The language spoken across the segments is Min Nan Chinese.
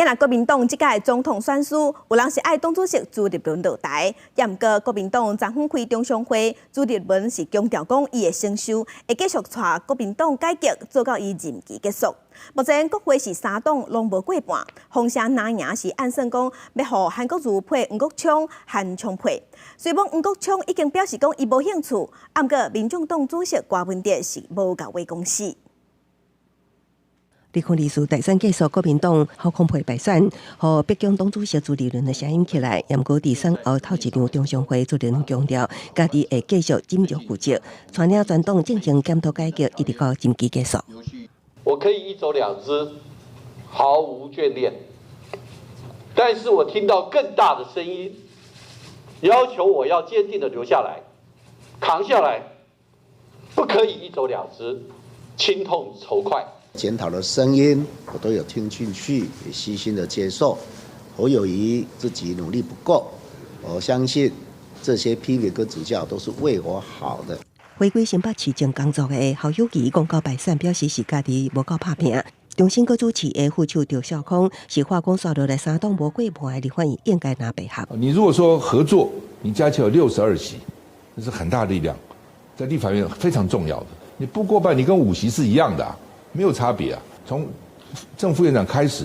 也若國民黨這屆總統選舉，有人是愛黨主席朱立倫落台，也毋過國民黨昨昏開中常會，朱立倫是強調講伊會承受，會繼續帶國民黨改革，做到伊任期結束。目前國會是三黨攏無過半，風聲藍營是按算講欲予韓國瑜配黃國昌、韓長配。雖罔黃國昌已經表示講伊無興趣，毋過民眾黨主席柯文哲是無共話講死。2024大選結束，國民黨侯康配敗選，予逼宮黨主席朱立倫的聲音起來。毋過佇選後頭一場中常會，朱立倫強調，家己會繼續盡力負責，帶領全黨進行檢討改革，一直到任期結束。我可以一走了之，毫無眷戀。但是我聽到更大的聲音，要求我要堅定的留下來，扛下來，不可以一走了之，輕痛仇快。檢討的聲音，我都有聽進去，也虛心的接受。侯友宜自己努力不夠，我相信這些批評跟指教都是為我好的。回歸新北市政工作的侯友宜公告敗選，表示是家己無夠拍拚。中心閣主持的副手趙少康是話講煞落來三黨無過半的立法院應該藍白合。你如果說合作，你加起來有62席，那是很大力量，在立法院非常重要的。你不過半，你跟5席是一樣的啊。沒有差別啊！從正副院長開始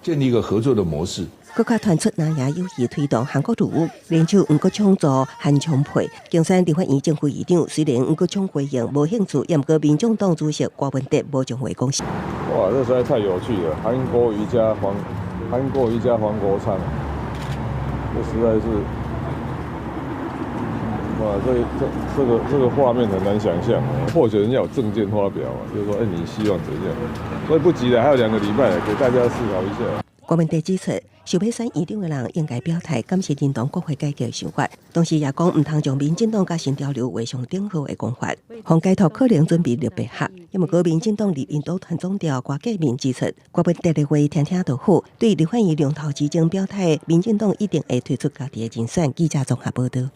建立一個合作的模式。閣較傳出藍營有意推動韓國瑜聯手黃國昌做韓長配，競選立法院正副議長，雖然黃國昌回應無興趣，也毋過民眾黨主席柯文哲無將話講死。哇！這實在太有趣了，韓國瑜加黃國昌，這實在是，哇！這個畫面很難想象，或許人家有政見發表啊，就是說，哎，你希望怎樣？所以不急的，還有2個禮拜，給大家思考一下。柯文哲指出，想欲選院長的人應該表態，敢是認同國會改革的想法，同時也講毋通將民進黨佮新潮流畫上等號的講法。方解托可能準備綠白合，毋過民進黨立院黨團總召郭台銘指出，柯文哲的話聽聽就好，對立法院龍頭之爭表態，民進黨一定會推出家己的人選。記者綜合報道。